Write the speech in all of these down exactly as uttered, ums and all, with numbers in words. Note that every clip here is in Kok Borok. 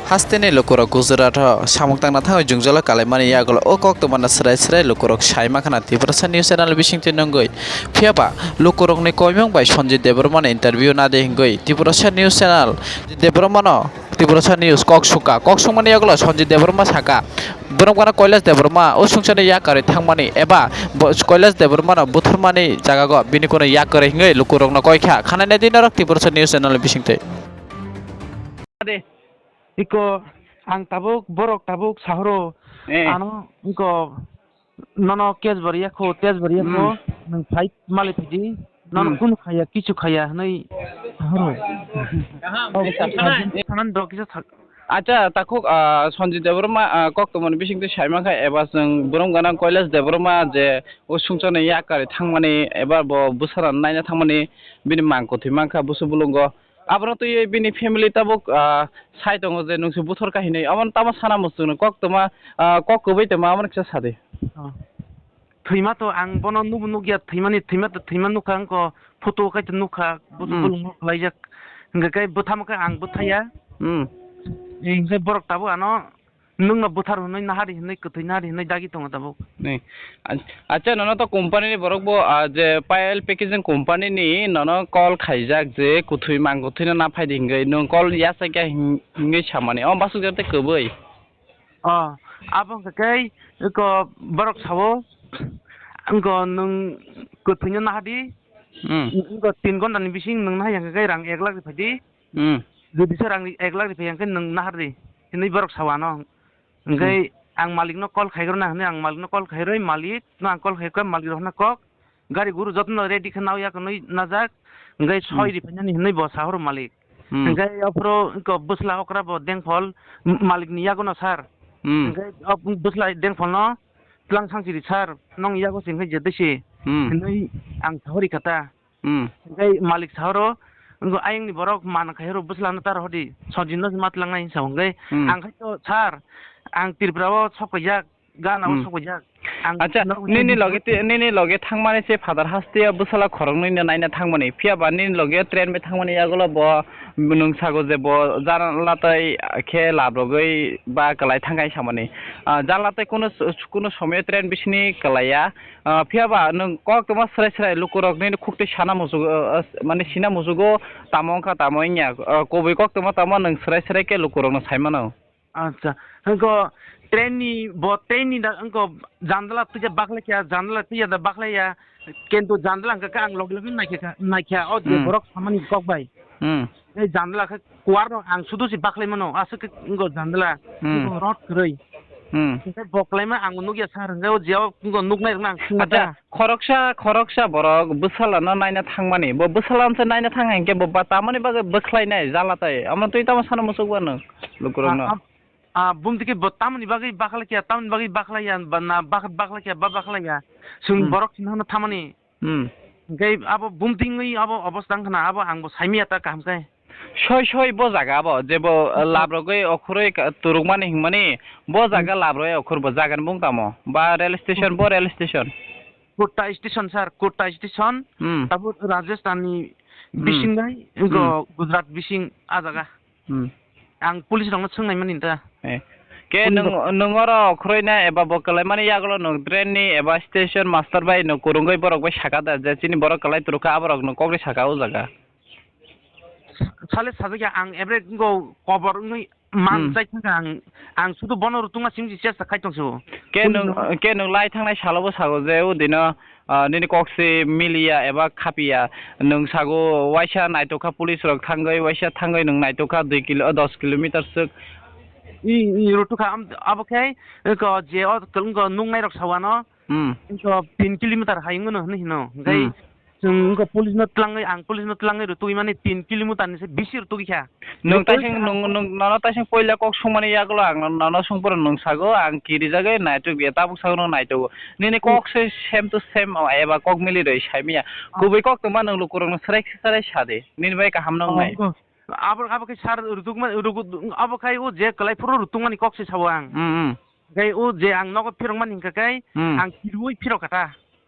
Hasteni lukurok Gujarat-o samung tangna thangwi jwngjalo kalaimani yagulo o koktwmano srai srai lukurok sai mankha na Tiprasa News Channel bisingtwi nungwi. Phiyaba lukurokni koimung bai Sanjit Debbarmano interview nadi hingwi Tiprasa News Channel Debbarmano Tiprasa News kok sukha. Kok sukmani yagulo Sanjit Debbarma sakha, borok gana Kailash Debbarma o sungsani yak kwrwi thangmani eba bo-, Kailash Debbarmano butharmani jagago bini kono yak kwrwi hingwi lukurokno koikha. Khanaina di norok Tiprasa News Channel bisingtwi. Iko ang tabuk, borok tabuk sahoro. Eh. Ano iko nono cash bari yakho, cash bari yakho, hmm, nwng fight mali phidi, nono, hmm, kunu khaya, kichu khaya hwnwi sahoro. Kaham, oh, kaham. Sanan dok kisa thak. Acha, takhuk, ah, Sanjit Debbarma, ah, koktwmani bisingtwi sai mankha eba chwng borom gana Kailash Debbarma je o sungsani yak kwrwi thangmani eba bo bwsarano naina thangmani bini mang kwthwi mankha busu bulungo. Abono twiwi bini family tabuk, ah, sai tongo je nwngse buthor kahinwi. Omono tamo sana muchungno kok tongma, ah, kok kwbwi tongma, omono kisa sadi. Oh. Thwima to ang bono nubo nukya, thwimani, thwima to, thwima nukha wngkha, photo kai to nukha, bo-, hmm, bolongno khlaijak. Hwnkhe kai bwthamo khe ang bwthaya. Hmm. Hwnkhe borok tabuk ano Nwngno bwthar hwnwi nahari hwnwi kwthwi nahari hwnwi dagi tongo tabuk. Ni. Ach-, acha, nono to company ni borok bo, ah, je Payal Packaging company ni nono call khaijak je kwthwi mang kwthwino na phaidi hingwi nwng call yachakya hing-, hingwi samani. O basukjak tei kwbwi. Oh, abo hwnkha khe eko borok sao, wngkha nwng kwthwino nahadi, hmm, wngkha tin ghonta ni bising nwng nahai hwnkha khe rang ek lakh rw phaidi. Hmm. Jodi sir ang ek lakh riphi hwnkhe nwng nahardi hinwi borok sao ano. Hwnkhe, hmm, ang malikno call khaigrona hinwi ang malikno call khairoi malik no ang call khaikha malik rohorna kok gari guru jotno ready khe nao yak hinwi najak. Hwnkhe, hmm, soi riphainani hinwi bo sahoro malik. Hmm. Hwnkhe aphuru wngkha bwsla okra bo dengphol m-, malikni yagono sir. Hmm. Hwnkhe o bwsla dengpholno twlang sangchiri sir nong yago se hwnkhe je desi, hmm, hinwi ang sahori kha ta. Hmm. Hwnkhe malik sahoro, wngkha ayangni borok man khaihoro bwslano ta rohordi, sojinno se ma tlangnai hinwi sa hwnkhe, hmm, ang khai to sir, ang Tripura o sok paijak, Ghana o, hmm, sok paijak. Ang acha, norok nini loge te, nini loge thangmani se Father Hasteo bwsala khoroknwino naina thangmani, phiyaba nini loge train bai thangmani yagulo bo nwng sago je bo janala tai khe labrogwi ba kwlai thangkha hinwi samani. Ah, janala tai kunu, kunu somoyo train bisini kwlaiya. Ah, phiyaba nwng koktwma srai srai lukurokni khuktwi sana muchungo, ah, mane sina muchungo tamo wngkha tamo wngya, ah, kubui koktwma tamo nwng srai srai khe lukurokno sai mano. Acha, wngkha train ni bo train ni da wngkha jandala twiya baklai kha, jandala twiya da baklai ya, kintu jandala wngkha khe ang logi logi naikha, naikha o je, hmm, borok samani kok bai. Hmm. Tei jandala khe kuar no ang sudu se baklai mano, aswk khe wngkha jandala, hmm, wngkha rot kwrwi. Hmm. Hwnkhe bo kwlaima ang nukya sir, hwnkhe o jia o wngkha nuknai rokno ang swngkha ta. Acha, khoroksa, khoroksa borok bwsalano naina thangmani, bo bwsalano se naina thang hinkhe bo ba tamoni bagwi bwkhlainai jala tai, omo twi tamo sana muchukba nwng lukurokno? Ah, ah, ah, bumtwi khe bo tamoni bagwi bakhlai kya, tamoni bagwi bakhlai ya, ba na bak-, bakhlai kya, ba bakhlai ya. Chwng, hmm, borok chwng hano thamani. Hmm. Hwnkhe abo bumtwi wngwi abo obostha wngkha na, abo ang bo saimanya ta kaham khe. Soi soi bo jaga abo, je bo, hmm, labrogwi okhorwi ka-, turukmani hwnmani, bo jaga, hmm, labrogwi okhor bo jaga ni bung tamo? Ba rail station, bo rail station? Kota station, sir, Kota station. Hmm. Abo Rajasthan ni, hmm, bising bai, hmm, go Gujarat bising a jaga. Hmm. Ang police rokno swngnai mani ta. Eh. Ke police nwng, rok nwng oro khroina eba bo kwlaimani yagulo nwng train ni eba station master bai nwng kwrwngwi borok bai saka da je chini borok kwlai twrwkha aborok nwng kokri saka o jaga. Sale sajak ya ang ebre go kobor wngwi man, hmm, chai thangkha ang, ang sudu bono rutungma simi chesta khai tongsu. Ke police nwng, rok ke nwng lai thangnai salo bo sago je o dino Ah, nini kok se miliya eba khapiya, nwng sago waisa naitokha police rok thangwi, waisa thangwi nwng naitokha dui kilo, dos kilometer swk. I, i, rutukha, am, abo khe, ko je o kwlwng ko nuknai rok sawano, hmm, ko tin kilometer hai wngno hwnwi hino. Hwnkhe, hmm, chwng wngkha police no twlangwi, ang police no twlangwi rutugwi mani tin kilometer ni se bisi rutugwi kha. Nwng taising, nwng, nwng, nono taising poila kok sungmani yagulo ang nono sungphuru nwng sago, ang kirijagwi naituk ya, tabuk sago nwng naitugo. Nini kok se same to same, o, eba kok mili rwi saimanya. Kubui kok tongma nwng lukurokno srai srai sadi. Nini bai kaham no wngnai. Abo, abo khe sar rutukma, rugu-, abo khai o je kwlai phuru rutukmani kok se sao ang. Hmm, hmm. Khai o je ang nogo phirokmani hwnkha khai, hmm, ang kirui phirok kha ta.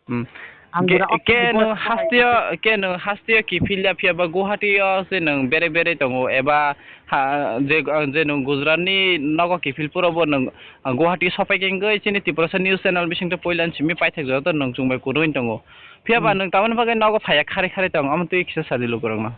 Hmm. Ang Ke, bera ke option nwng bo hasteo, ke nwng hasteo kiphil ya phiya ba Guwahati o se nwng bere bere tongo eba ha, je, je nwng Gujarat ni nogo kiphil puro bo nwng Guwahati sopai khe wngwi chini Tiprasa news channel bising twi poila simi paithak joto nwng chwng bai kwrwngwi tongo. Phiya ba Hmm. nwng tamoni bagwi nogo phaiya khari khari tongo, omo twi kisa sadi lukurokno.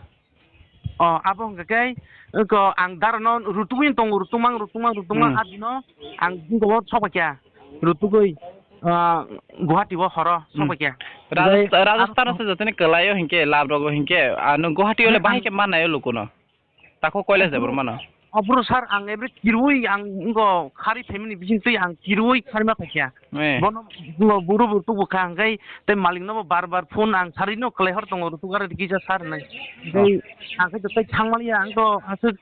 O, abo hwnkha khe, wngkha ang darano rutugwi tongo, rutugmang, rutugmang, rutugmang, Hmm. adino ang jingkabo sokphaikha, rutugwi, ah, Guwahati o horo Hmm. sokphaikha. Rajasthan, Rajasthan o se jotoni kwlaio hinkhe, lab rogo hinkhe, ah, nwng Guwahati o le bahai khe mannaio lukuno. Takhuk Kailash Debbarma no. Obro sir, ang ebre kirwi ang wngkha khari family bising twi ang kirwi kharima phaikha. Eh. Bono bo buru bo tubu kha hwnkhe tei malik no bo bar bar phone ang sari no kwlai hor tongo rutuk are kisa sir nai. Tei ang khe tei thang maliya ang to aswk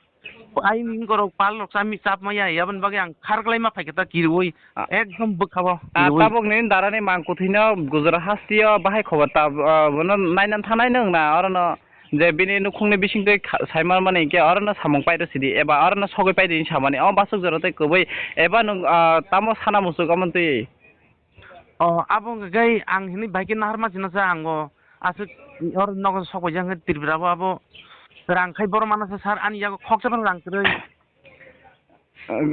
ai ni gorok pal rok chami chap maya aboni bagwi ang khar kwlai ma phaikha ta kirwi. Ah. Ekdom bwkha bo Ah, kirwi. Tabuk ni dara ni mang kuthwi no Gujarat hasteo bahai khobor ta, ah, bono nainan thanai nung na oro no. Je bini nukhungni bisingtwi kha-, saimanmani hinkhe orono samung pairw sidi, eba orono sogwi paidi hinwi samani. Omo basuk jora tei kwbwi, eba nwng, ah, tamo sana muchuk omo twi? O, abo wngkha khe ang hinwi bai khe naharma sinasa ang o aswk oro nogo sokpaijak wngkha Tripura o abo rang khai borok manasa sir ani yago khoksa phano rang kwrwi.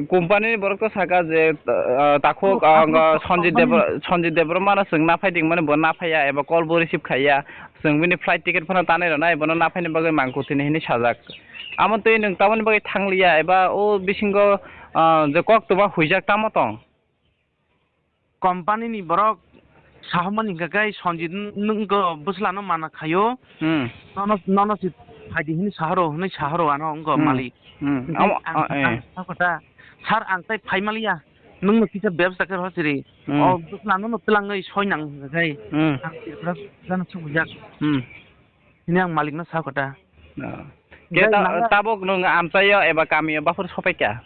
Company ni borok to saka je, ah, takhuk, Khuk, ah, takhuk, Sanjit takhuk, Debra-, Sanjit Debbarma no chwng naphai dingmani bo naphaiya eba call bo receive khaiya, chwng bini flight ticket phano tanwi rwnai, bono naphaini bagwi mang kuthwini hinwi sajak. Amo twi nwng tamoni bagwi thangliya eba o bisingo, ah, je koktwma huijak tamo tong? Company ni borok sahomani hwnkha khe Sanjit nwng bwslano mana khaio. Hmm. Nono, nono si phaidi hinwi sahoro, hinwi sahoro ano wngkha Hmm. malik. Hmm. Hwnkhe Amo, ang, ah, eh. ang sakota, "Sir, ang tai phai maliya, nwngno kisa bebsta khe rw siri." Hmm. O bwsla nono twlangwi soi nang hwnkha khe, Hmm. ang Tripura jano sukjak. Hmm. Hini ang malikno sakota. Ah. Hwnkhe Khe ta-, nang tabuk nwng amchaio eba kamio baphur sopaikha?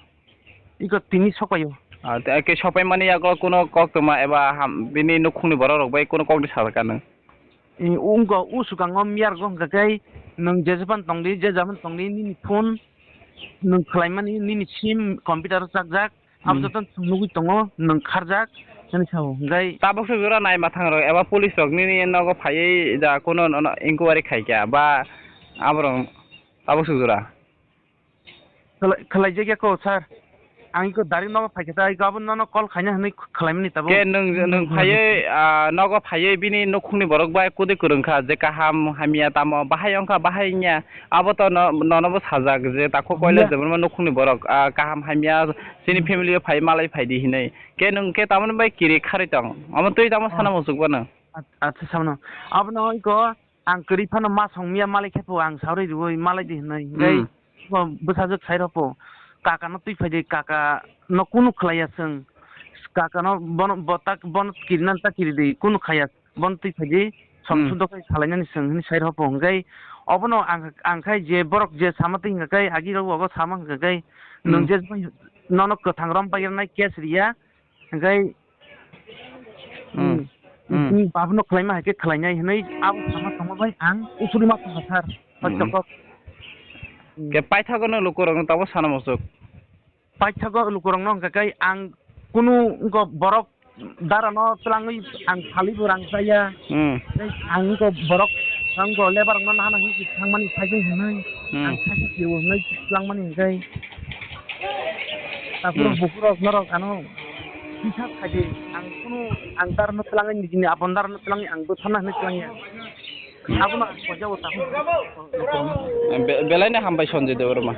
Iko tini sokpaio. Ah, te, ke sopai mani yago kuno koktwma eba ham, bini nukhungni borok rok bai kuno kokni sajak ka nwng? I, wngkha, o swkango miyargo hwnkha khe nwng jesephano tongdi, je japhano tongdi, nini phone nwng khwlaimani, nini sim, computer o chakjak, abo Hmm. joto nwng nugwi tongo, nwng kharjak, hwnwi sao. Hwnkhe Tabuk se jora nai mathang rok eba police rok nini nogo phaiwi ja kuno nono inquiry khaikha ba aborok tabuk se jora? Khwlai-, khwlaijak ya kho, sir. Ang iko direct nogo phaikha ta, iko abo nono call khaina hwnwi khwlaimani tabuk. Ke nwng, nwng phaiwi, ah, nogo phaiwi bini nukhungni borok bai kwdwi kwrwngkha je kaham hamya tamo bahai wngkha bahai wngya. Abo to no, nono bo sajak je takhuk Hamya. Koile jebonma nukhungni borok, ah, kaham hamya chini Hmm. family o phai malai phaidi hinwi. Ke nwng ke tamoni bai kiri kharwi tong? Omo twi tamo Oh. sana muchukgo nwng? At-, acha samano. Abono iko Ang kwrwi phano ma song miya malai khe po ang sauri rwui malai di hwnwi. Hwnkhe Hmm. bo bwsajwk sai rw po, kaka no twi phai di, kaka no kunu khlai ya chwng, kaka no bono bo tak bono kiri nani ta kiri di, kunu khai ya, bono twi phai di, song Hmm. sudo khai salai nani chwng hwnwi sai rw po. Hwnkhe obono ang, ang khai je borok je sama twi hwnkha khe agi rw obo sama hwnkha khe Hmm. nwng je nono kwthang rom pai rwnai case riya, Hwnkhe, Hmm. Hmm. hmm, hmm, babono khwlaima hai khe khwlainai hwnwi abo sama tongma bai ang usuri ma tongkha sir. Hmm. Hoito kok. Hmm. Ke paithago no lukurokno tabo sana muchuk. Paithago lukurokno hwnkha khe ang kunu wngkha borok darano twlangwi ang salibo rang chaya. Hmm. Tei ang wngkha borok, ang wngkha lebar rokno nahana hwnwi thangmani cycle hwnwi Hmm. ang cycle kirio hwnwi twlangmani hwnkhe. Takhurok Hmm. bukhurok norok ano kisa khaidi, ang kunu ang darno twlangwi nijini apon darno twlangwi ang bwtharna hwnwi twlangya. Hmm. Abono ang poisa o takhuk. Be-, belai no hambai Sanjay Debbarma.